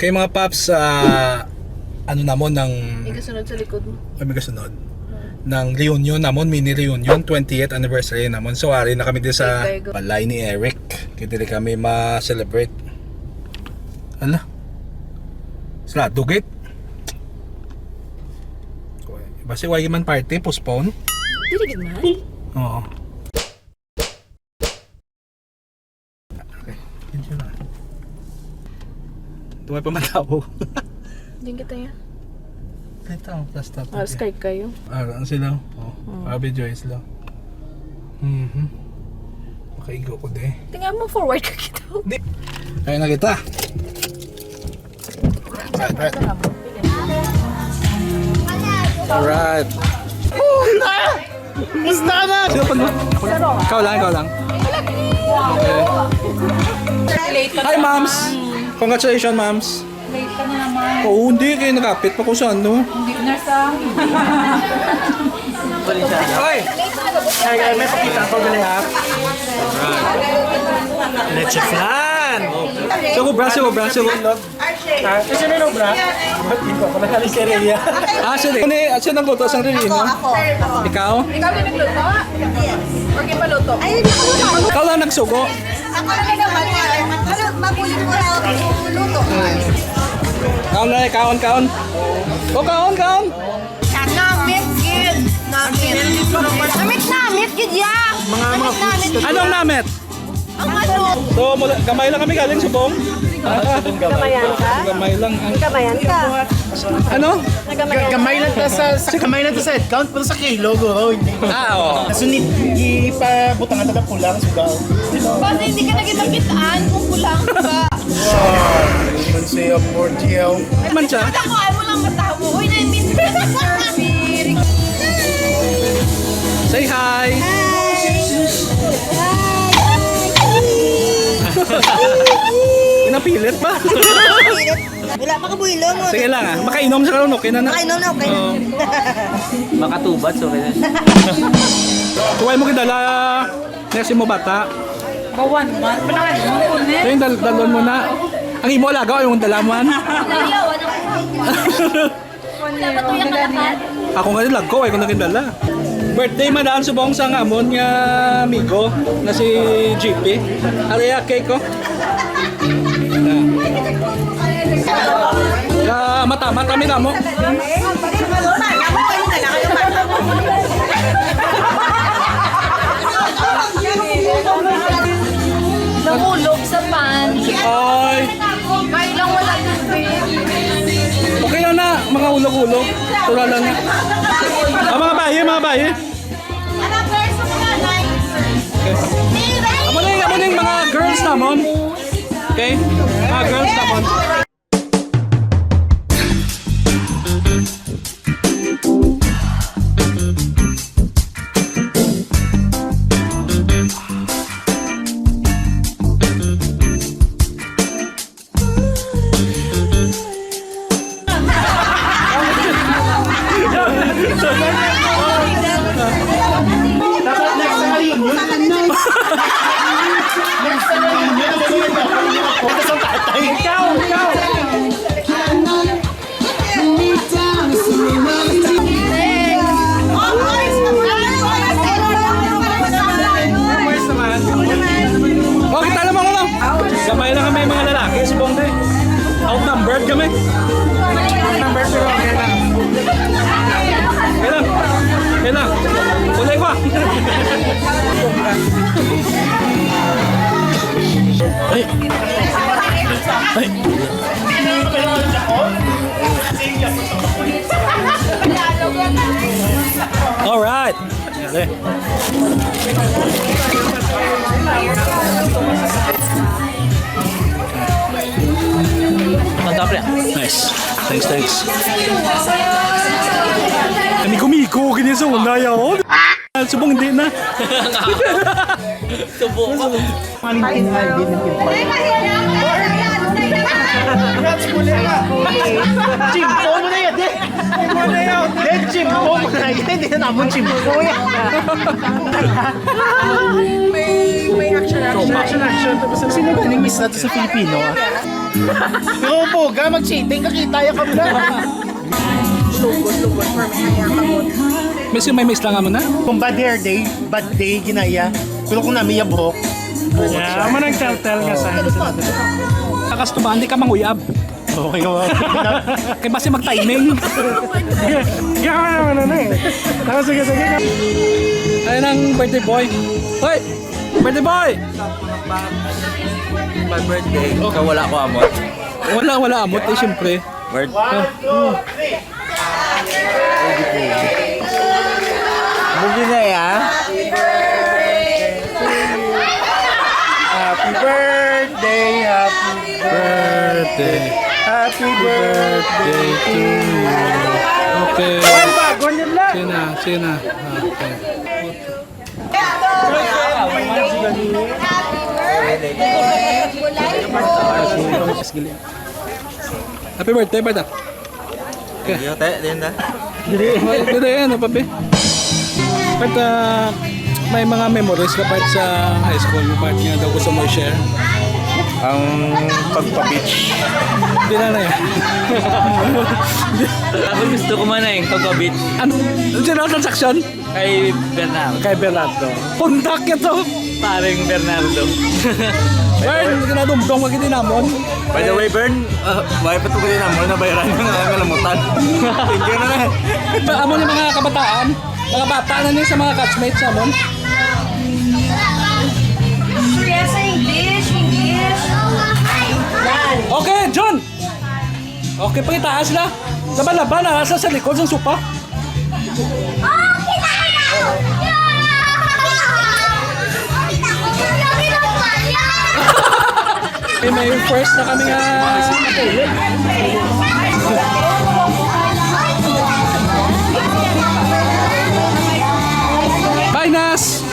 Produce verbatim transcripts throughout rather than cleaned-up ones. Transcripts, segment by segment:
Kay mga paps, ah, ano namon ng Igasunod sa likod mo. Ay, may kasunod. Ng reunion namon, mini reunion, twentieth anniversary namon. So, ari na kami di sa Kay Kay balay ni Eric. Kaya dili kami ma-celebrate. Ala. Sila, dugit. Basi, why man party, postpone? Dili gid man. Oo. Okay. Yun siya na. Tuway pa man tao. Diyan kita yan. Ito, ang plastic. Ah, sky kayo. Ah, ang sila. Oh, Hmm. Abi Joy sila. Mhm. Makaigo ko de. Tingnan mo, forward ka kita. Di. Ayun na kita. Right, right. Alright. Puta! Musta na? Sino pa, no? Ikaw lang, ikaw lang. Okay. Hi, moms! Congratulations, moms! Late ka na naman. Oo, hindi. Kaya nakapit pa ko sa ano. Hindi na sa Hoy! Ay, ay, may pakita ko, dali, ha? Leche flan! Sa kubra, sa kubra, sa kubra. Ah, kasi may nobra. Ba't di ko ako nakalis sa area? Ah, sige. Ano eh, siya nagluto sang rili, no? Ako, ako. Ikaw? Ikaw din nagluto? Or gipaluto? Ay, hindi ko naman. Ikaw lang nagsugo. Ako lang naman. Ano, mabulit mo na ako luto. Kaon na, kaon, kaon. O, kaon, kaon. Namit gid. Namit. Namit, namit gid, ya. Mga, mga namit, namit. Anong namit? Ang ano? So, mula, gamay lang kami galing subong. Gamayan ka? Gamay lang. Ang Gamayan ka? Ano? Nagamayan Ga-, gamay lang ta sa, sa, gamay lang ta sa headcount, pero sa kilo, go, hindi. Ah, oo. Kaso ni, ipabutangan ta na pulang sugal. Basta hindi ka nagkitakitaan kung pulang ka. Wow. Ano man siya, poor Gio? Man siya? Patakuan mo lang mata mo. Uy, na-miss ka na, Sir Vic. Say hi! Pinapilit pa. Wala pa kabuhilo mo. Sige lang, ah. Makainom sa karon, okay na na. Makainom na, okay na. Oo. Makatubad, so, okay na. Tuway mo kidala. Next mo bata. Bawan man. Panahan mo, kunin. Ayun, dal-, dalon mo na. Ang imo alagaw, yung dala mo, ano? Ako nga nila ko, ay ko nakindala. Birthday man ang subong sa amon nga amigo na si G P. Ari ya, cake ko. Ah, mata, mata, mi damo. Nahulog sa pan. Ay. Kailang wala tubig. Okay lang na, mga ulog-ulog. Tulala na. Ah, mga bayi, mga bayi. Okay. Amo na yung, amo na yung mga girls namon. Okay? Mga girls namon. Dapat next time yun. Next time yun. Ito sa tatay. Ikaw, ikaw. Oh, kita naman ko lang. Gamay lang kami mga lalaki, subong na eh. Outnumbered kami. Outnumbered, pero okay lang. Okay lang. Okay lang. Kulay ko ah. Ay. Ay. Alright. Okay. Nice. Thanks, thanks. Kami kumiko, ganyan sa una, yaon. Subong hindi na. Subo ko. Chimpo mo na yan, eh. Chimpo mo na yan. Hindi na namon chimpo yan. May, may action, action. Action, action. Tapos sino ba ning miss nato sa Filipino, ah? Pero po, ga, mag-cheating, kakita ya ka na. Lugod, lugod, for me, kaya ka po. May si may isla nga mo na? Kung bad hair day, bad day, ginaya. Pero kung nami ya buhok, buhok Yeah, siya. Amo nang telltale nga Oo. Sign. Kakas to ba, hindi ka manguyab. Okay, oo. Kay basi mag-timing. Yeah, ano na eh. Ah, sige, sige. Ayun ang birthday boy. Hoy! Birthday boy! My birthday. So, wala ko amot. Wala, wala amot eh, siyempre. Birth- One, two, three. Bugi na ya. Happy birthday, happy birthday. Happy birthday to you. Okay. Ay, bago nila. Sina, sina. Okay. Happy birthday, Berta. Okay. Iyo, te, din da. Dili, dili, ano pa, be? But, uh, may mga memories ka part sa high school, part nga daw gusto mo i-share? Ang pagpa-beach. Di na na yan. Ako gusto ko man eh, pagpa-beach. Ano? Sino ang transaction? Kay Bernardo. Kay Bernardo. Pundak ito. Paring Bernardo. Bern, kinadumdong ka gid namon. By the way, Bern, uh, wala pa to ko din namon, nabayaran nga nga lamutan. Thank you na. Ba, amo ni mga kabataan, mga bata na ni sa mga classmates namon. Yes, English, English. Yan. Okay, John. Okay, pakita sila. Laban-laban, ah, sa, sa likod sang sopa. Eh, may first na kami nga matulog. Bye, Nas!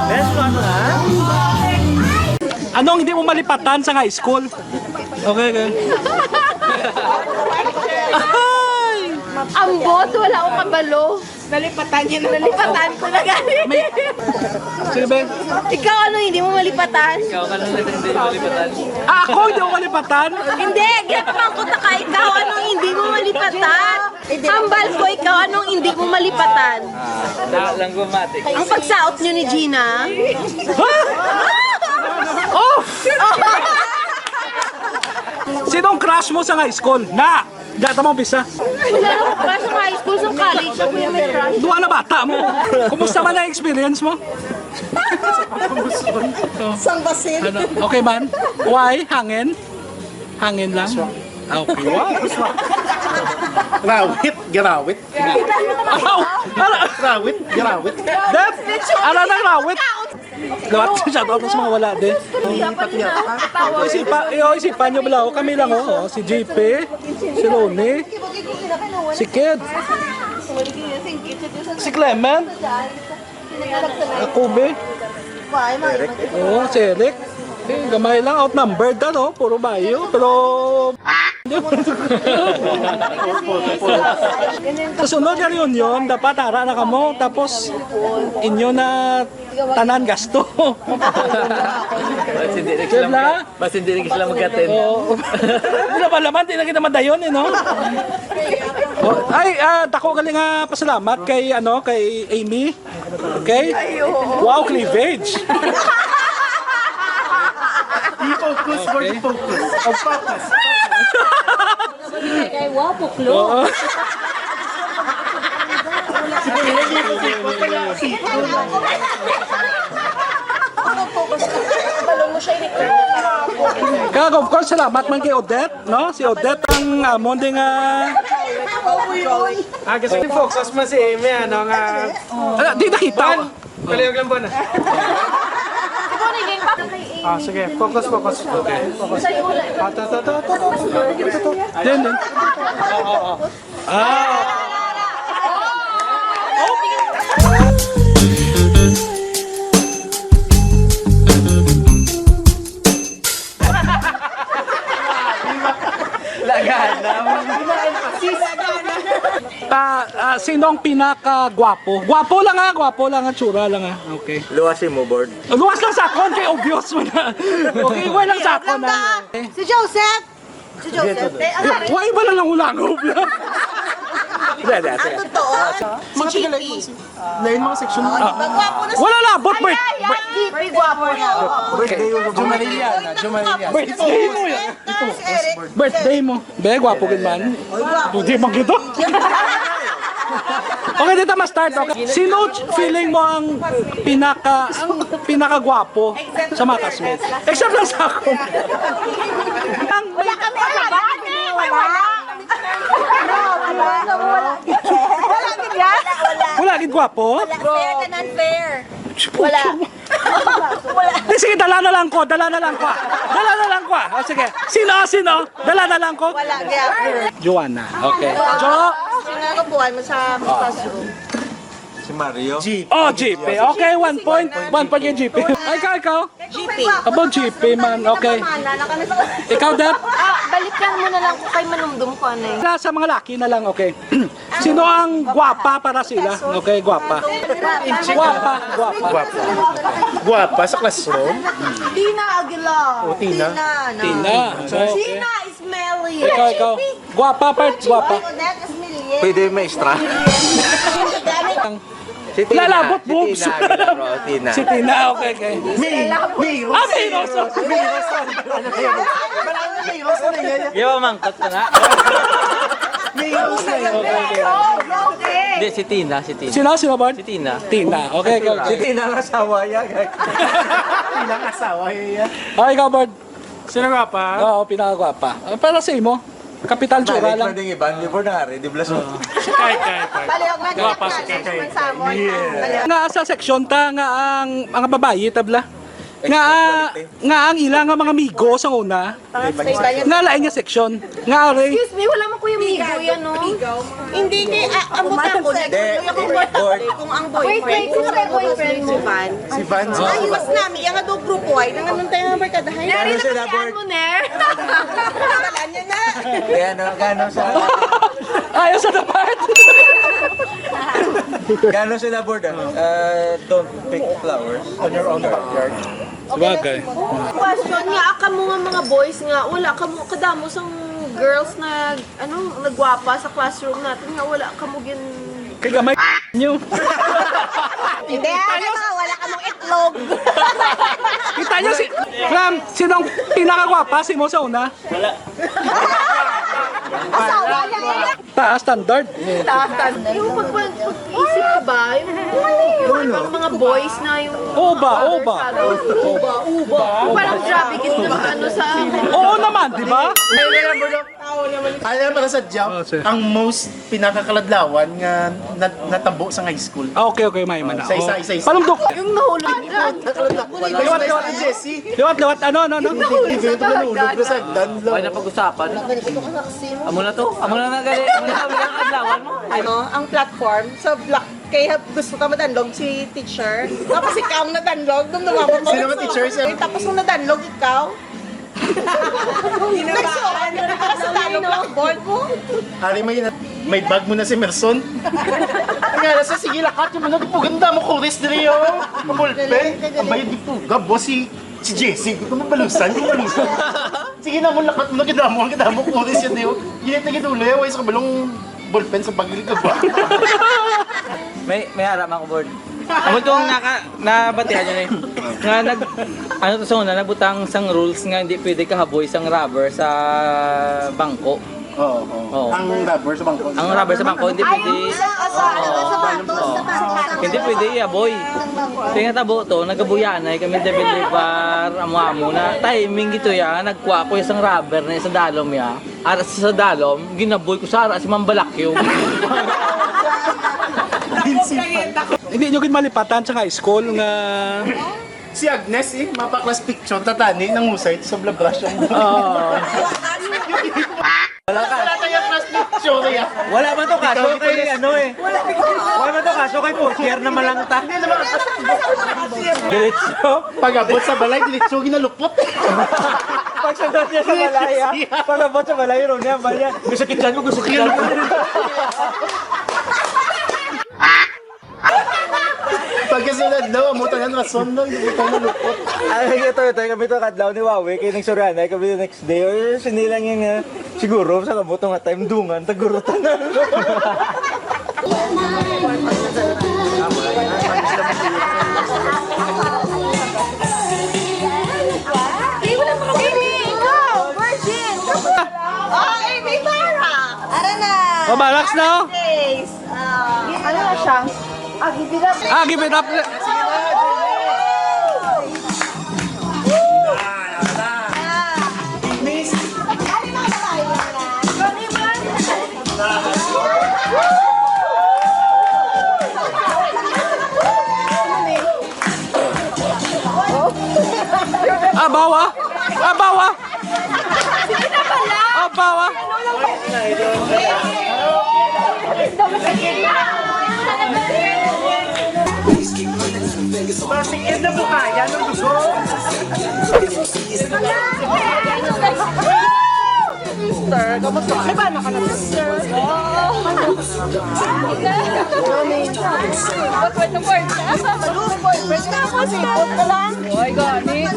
Best one, ha? Anong hindi mo malipatan sa high school? Okay, okay. Ay! Ambot, wala akong kabalo. Nalipatan niya na. Nalipatan ko na gani. May, sige, be. Ikaw, ano hindi mo malipatan? Ikaw, ano hindi mo malipatan? Ah, ako hindi mo malipatan? Hindi, ginapangkot na ka. Ikaw, anong hindi mo malipatan? Hambal ko, ikaw, anong hindi mo malipatan? Ah, da-, lang ko, mati. Ang pagsaot niyo ni Gina. Oh! Sinong crush mo sa high school? Na! Diyan ta mo umpisa. Wala akong crush sa high school, sa college ako yung may crush. Duha na bata mo. Kumusta man ang experience mo? Sang basin. Ano? Okay man? Why? Hangin? Hangin lang? Ah, okay. Wow. Rawit, garawit. Aw! Ara! Rawit, garawit. That, ara na rawit. Dapat shout out sa mga wala din. Isipan, iyo, isipan nyo bala, oh. Kami lang, oh. Oh, si J P, si Ronnie, si Kid, si Clement, ako, be. Oo, si Eric. Eh, gamay lang, outnumbered na, no? Puro bayo, pero sa sunod nga reunion, dapat ara na kamo, tapos inyo na tanan gasto. Basta hindi rin sila Diba? Mag-, basta hindi rin sila mag-attend. Oo. Di na malaman, di na kita madayon, eh, no? Oh, ay, ah, dako gali nga pasalamat kay, ano, kay Amy. Okay? Wow, cleavage. I-focus, word Okay. focus. Focus. Kay wow, puklo. Oo. Balon mo siya, ini-, Kag, of course, salamat man kay Odette, no? Si Odette ang amon din nga Ah, gusto ko focus man si Amy, ano, nga Ala, di nakita. Ban! Palihog lang, Ban, ah. Ah, sige, focus, focus. Focus. Ah, to, to, to. Yan, yan. Oo, oo. Ah. Lagana. Pa, ah, sino ang pinakagwapo? Gwapo lang ha, gwapo lang ha, tsura lang ha. Okay. Luwasin mo, board. Luwas lang sa akon, kay obvious mo na. Okay, wala lang sa akon na. Okay. Si Joseph! Si Joseph! Why ba na lang ulangob? Hindi, hindi, sige. Ang totoo. Mga G P. Lain mga section. Ah, di ba gwapo na si Wala na, but Ay, birth-, ay, ay, birth-, G P, gwapo na. Birthday mo. Jumarilya na, Jumarilya. Birthday mo yan. Tapos si Eric. Birthday mo. Be, gwapo gid man. Oy, gwapo. Hindi man gito. Okay, dito ma-start. Okay. Sino ch-, feeling mo ang pinaka, ang pinakagwapo sa mga classmates? Except lang sa ako. Ang Wala kami, wala kami, wala. Wala gid gwapo? Wala, fair and unfair. Wala. Wala. Di, sige, dala na lang ko, dala na lang ko. Dala na lang ko. O, sige. Sino, sino? Dala na lang ko. Wala, gaya. Joanna. Okay. Jo? Sino ang upuan mo sa classroom? Si Mario. G P. Oh, G P. Okay, one point. One point kay G P. Ay, ikaw, ikaw? G P. About G P man, okay. Ikaw, Dep? Ah, balikan mo na lang ko kay manumdum ko, ano eh. Sa, sa mga laki na lang, okay. Sino ang gwapa para sila? Okay, gwapa. Gwapa, gwapa. Gwapa. Gwapa sa classroom? Tina Aguilar. O, Tina. Tina, no? Tina. Okay. Tina is Melly. Ikaw, ikaw. Gwapa, part, gwapa. Pwede, maestra. Si Tina, Lalabot, si boobs. Tina, Tina. Si Tina, okay, okay. May, may Ah, may Rose. Rose. May Rose. Ano yan? Wala na, may Rose na yan. Yo, mangkot ka na. May Rose na yan. Okay, okay. Hindi, si Tina, si Tina. Sino, sino, Bart? Si Tina. Tina, okay, okay, Si okay. Tina ang asawa niya, guys. Tina ang asawa niya. Okay, ikaw, Bart. Sino nga pa? Oo, pinakagwapa. Ah, para sa imo, kapital tsura Balik lang. pa ding iban, before na nga, ready blas mo. Si Kai Kai, Kai. Palihog na Gwapa si Kai Kai. Sa amon. Yeah. Nga sa section ta nga ang mga babayi tabla. Nga, nga ang ila nga mga amigo sa una. Nga lain nga section. Nga ari. Excuse me, wala mo kuya amigo yan, no? Hindi, kay, ah, ang buta ko, Hindi. nag-, nag-report ako Board. eh, kung ang Wait, wait, boyfriend, sino may boyfriend mo? Si Van. Si Van. Ay, mas nami, yung ado grupo ay, nang anong tayo nga barkadahay? Gano sila, Board? Mo, Ner? Wala niya na. Gano, gano sa Ayaw sa dapat. Gano sila, Board, ah? Uh, don't pick flowers on your own backyard. Sabagay. Question nga, ah, kamo nga mga boys nga, wala kamo, kadamo sang girls na, ano, nagwapa sa classroom natin nga, wala kamo gin- Kay gamay nyo. Hindi, ano, wala kamong itlog. Kita nyo si, Ram, sino ang pinakagwapa? Si mo sa una? Asawa niya. Taas standard. Taas standard. Yung pag-, pag-, pag-isip ko ba, yung, yung mga boys na yung Oo ba? Oo ba? Uba, uba. Yung parang grabe gid yung ano sa akin. Oo naman, di ba? Kaya para sa job, Oh, sir. ang most pinakakaladlawan nga nat-, natabo sa high school. Ah, okay, okay, may man. Sa isa, Oh. isa, isa. Palundok. Yung nahulog. Liwat, liwat. Jesse. Liwat, liwat. Ano, ano, ano? Hindi, hindi, hindi, nahulog na sa hagdan, Ay, lo. napag-usapan. Amo na to. Amo na na gali. Amo na, amo na ang adlawan mo. Ano, ang platform sa block, kaya gusto ka madanlog si teacher. Tapos ikaw ang nadanlog nung namamot. Sino ang teacher? Tapos nung nadanlog ikaw, Nagsuot ka na sa talo blackboard mo? Ari, may, may bag mo na si Merson. Nga na sa sige, lakat yung mga pugan damo kuris diri, oh. Ang ballpen. Ang bayad di puga, boss, si, si Jesse. Di ko mabalusan, di ko mabalusan. Sige na mo, lakat mo na gidamo, ang gidamo kuris yan, di, oh. Ginit na gidulo, eh, way sa kabalong ballpen sa bagil ka ba? May, may ara man ko, board. Amo tong naka-, nabatihan nyo ni. Nga nag-, ano to sa una, nagbutang sang rules nga hindi pwede kahaboy sang rubber sa bangko. Oo, oo. Oo. Ang rubber sa bangko. Ang rubber sa bangko, hindi pwede. Ay, sa, sa, Oo. sa sapatos, Oo. sa sapatos. Hindi pwede, aboy. Kaya nga tabo to, nagabuyanay kami, Devil River, amo-amo na. Timing gito ya, nagkuha ko isang rubber na isang dalom ya. Ara sa dalom, ginaboy ko sa ara si Ma'am Balakyo. Hindi nyo gid malipatan sa high school nga Si Agnes, eh, mapa-class picture, tatani, nangusay sa blush ang Oo. Wala ka. Wala tayo class picture, kaya. Wala man to kaso kay ano eh. Wala man to kaso kay poster na malangta. Diretso. Pag-abot sa balay, diretso ginalupot. Pag Sunod niya sa balay, ah. Pag-abot sa balay, ron niya, ba niya? May sakit dyan mo, gusto ko dyan. Pagkasunod daw, amo tanan rason lang, di tayo nalupot. Ay, ito, ito, kami to, kadlaw ni Wawi, kay nagsuryanay kami the next day. Or, sinilang yun nga, siguro, sa kabuto nga time, dungan, tagurutan na. Di, wala pa kami. Ikaw, virgin. Oh, Amy Tara. Ara na. Oh, malax na, oh. Days. Ah, ano na siya? Ah, give it up. Ah, give it up. Abawa! Abawa! Abawa! Basig yan na po kaya ng gusto. Sister, kamusta? May bana ka na, sister? Wait, wait, wait. Boyfriend ka, boyfriend ka lang. Oy, gani.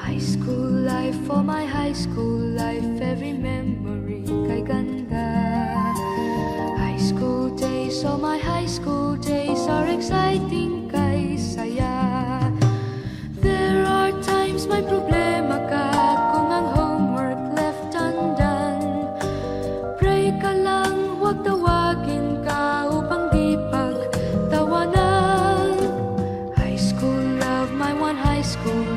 High school life, oh my high school life, every memory kay ganda. High school days, oh my high school days are exciting kay saya. There are times may problema ka kung ang homework left undone. Pray ka lang, wag tawagin ka upang di pagtawanan. High school love, my one high school